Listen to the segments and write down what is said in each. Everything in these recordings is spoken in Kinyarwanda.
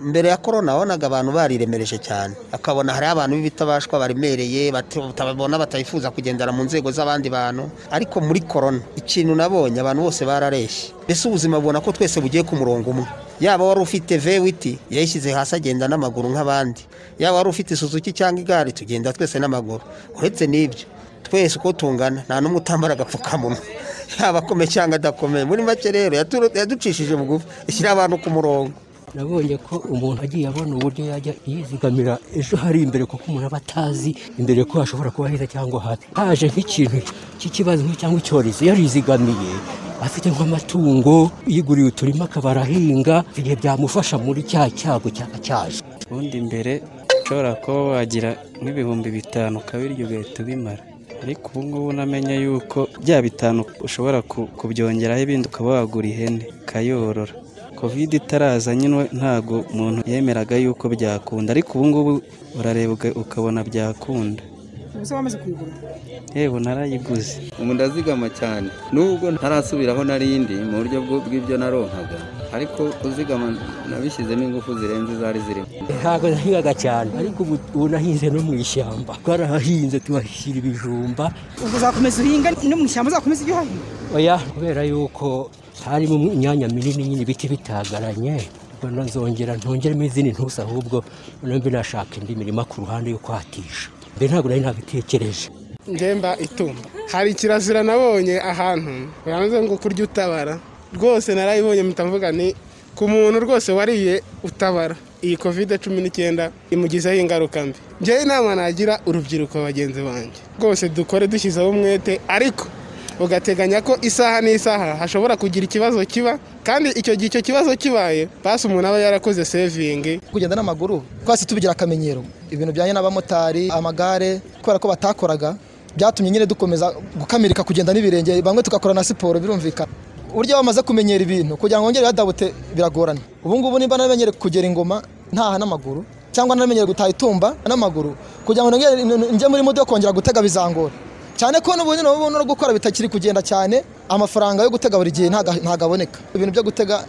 Mbere ya korona wabonaga abantu bariremereje cyane, akabona hari abantu b'ibitabashwa baremereye batabona batayifuza kugendera mu nzego z'abandi bantu. Ariko muri korona ikintu nabonye abantu bose barareshye, mbese ubuzima bubona ko twese bugiye ku murongo umwe. Yaba wari ufite V8 yayishyize hasi agenda n'amaguru nk'abandi, yaba wari ufite Suzuki cyangwa igare tugenda twese n'amaguru. Uretse n'ibyo twese uko tungana nta n'umwe utambara agapfukamunwa, yaba akomeye cyangwa adakomeye. Muri make rero yaducishije bugufi, ishyira abantu ku murongo. Nabonye ko umuntu agiye abona uburyo yajya yizigamira ejo hari imbere, kuko umuntu aba atazi imbere ko hashobora kuba heza cyangwa habi. Haje nk'ikintu cy'ikibazo cyangwa icyorezo, yarizigamiye afite nk'amatungo, yiguriye uturima akaba arahinga, igihe byamufasha muri cya cyago cyaba cyaje. Ubundi mbere ushobora kuba wagira nk'ibihumbi 5 ukabirya ugahita ubimara, ariko ubu ngubu namenye yuko bya 5 ushobora kubyongeraho ibindi ukaba wagura ihene ukayorora. Covid itaraza nyine ntabwo umuntu yemeraga yuko byakunda, ariko ubu ngubu urareba ukabona byakunda. Ubuse wamaze kuyigura? Yewe, narayiguze. Ubu ndazigama cyane, nubwo ntarasubiraho narindi mu buryo bw'ibyo naronkaga, ariko kuzigama nabishyizemo ingufu zirenze izari zirimo. Ntabwo nahingaga cyane, ariko ubu nahinze no mu ishyamba, twarahahinze tuhashyira ibijumba. Ubwo uzakomeza uhinga no mu ishyamba, uzakomeza ibyo uhahinga? Oya, kubera yuko harimo imyanya minini nyine ibiti bitagaranye, ubwo nzongera ntongeremo izindi ntusi, ahubwo noneho mbe nashaka indi mirima ku ruhande yo kwatisha. Mbere ntabwo nari nabitekereje. Ngemba itumba hari kirazira nabonye ahantu bamaze ngo kurya utabara, rwose narayibonye mpita mvuga ni ku muntu rwose wariye utabara, iyi Covid-19 imugizeho ingaruka mbi. Njyewe inama nagira urubyiruko bagenzi banjye, rwose dukore dushyizeho umwete, ariko ugateganya ko isaha n'isaha hashobora kugira ikibazo kiba, kandi icyo gihe icyo kibazo kibaye basi umuntu aba yarakoze saving. Kugenda n'amaguru twese tubigira akamenyero, ibintu bijyanye n'abamotari, amagare, kubera ko batakoraga byatumye nyine dukomeza gukamirika kugenda n'ibirenge, bamwe tugakora na siporo. Birumvikana uburyo bamaze kumenyera ibintu, kugira ngo wongere adapte biragorana. Ubu ngubu nimba namenyere kugera ingoma ntaha n'amaguru, cyangwa namenyere gutaha itumba n'amaguru, kugira ngo nongere njye muri modoka kongera gutega bizangora cyane, ko n'ubu nyine ubu no gukora bitakiri kugenda cyane, amafaranga yo gutega buri gihe ntago aboneka. Ibintu byo gutega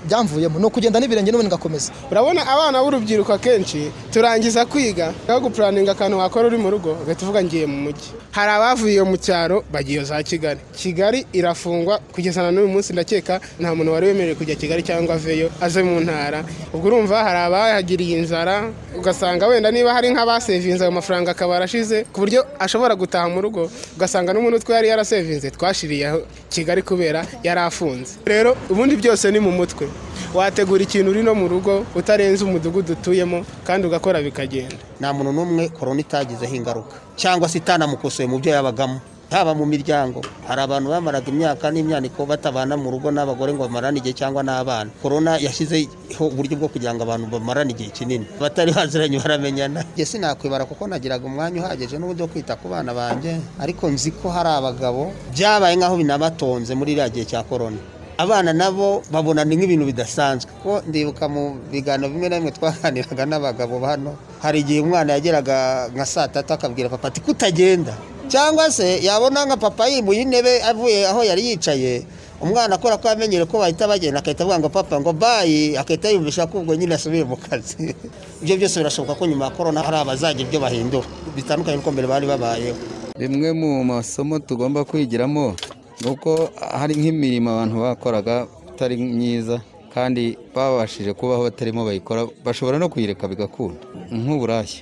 byamvuyemo, ni ukugenda n'ibirenge n'ubundi ngakomeza. Urabona abana b'urubyiruko akenshi turangiza kwiga aho guplanninga akantu wakora uri mu rugo, ugahita uvuga ngiye mu mujyi. Hari abavuye mu cyaro bagiye za Kigali. Kigali irafungwa kugeza na n'uyu munsi, ndakeka nta muntu wari wemerewe kujya Kigali cyangwa aveyo aze mu ntara. Ubwo urumva hari abahagiriye inzara, ugasanga wenda niba hari nk'abasevinze ayo mafaranga akaba arashize, ku buryo ashobora gutaha mu rugo ugasanga n'umuntu twe yari yarasevinze twashiriyeho Kigali kubera yari afunze. Rero ubundi byose ni mu mutwe, wategura ikintu uri no mu rugo utarenze umudugudu utuyemo kandi ugakora bikagenda. Nta muntu n'umwe korona itagizeho ingaruka cyangwa se itanamukosoye mu byo yabagamo, haba mu miryango. Hari abantu bamaraga imyaka n'imyaniko batabana mu rugo n'abagore ngo bamarane igihe cyangwa n'abana. Korona yashyizeho uburyo bwo kugira ngo abantu bamarane igihe kinini, batari baziranye baramenyana. Njye sinakwibara kuko nagiraga umwanya uhagije n'uburyo bwo kwita ku bana banjye, ariko nzi ko hari abagabo byabaye nk'aho binabatonze muri iriya gihe cya korona. Abana nabo babona ni nk'ibintu bidasanzwe, kuko ndibuka mu biganiro bimwe na bimwe twaganiraga n'abagabo hano, hari igihe umwana yageraga nka saa 3 akabwira papa ati kutagenda, cyangwa se yabona nka papa yimuye intebe avuye aho yari yicaye, umwana akora ko yamenyere ko bahita bagenda, agahita avuga ngo papa ngo bye, agahita yumvisha ko ubwo nyine asubiye mu kazi. Ibyo byose birashoboka ko nyuma ya korona hari abazagira ibyo bahindura bitandukanye n'uko mbere bari babayeho. Bimwe mu masomo tugomba kwigiramo ni uko hari nk'imirimo abantu bakoraga itari myiza kandi babashije kubaho batarimo bayikora, bashobora no kuyireka bigakunda, nk'uburaya.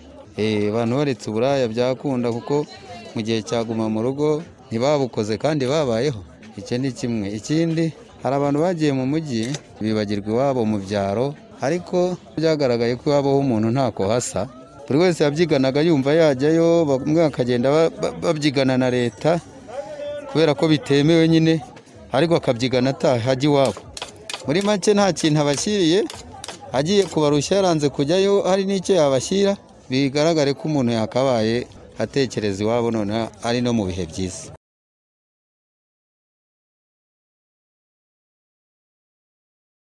Abantu baretse uburaya byakunda, kuko mu gihe cyaguma mu rugo ntibabukoze kandi babayeho. Icyo ni kimwe. Ikindi, hari abantu bagiye mu mujyi bibagirwa iwabo mu byaro, ariko byagaragaye ko iwabo h'umuntu ntako hasa. Buri wese yabyiganaga yumva yajyayo, bamwe bakagenda babyigana na leta kubera ko bitemewe nyine, ariko akabyigana ataha ajya iwabo. Muri make nta kintu abashyiriye, agiye kubarushya yaranze kujyayo, hari n'icyo yabashyira. Bigaragare ko umuntu yakabaye atekereza iwabo noneho ari no mu bihe byiza.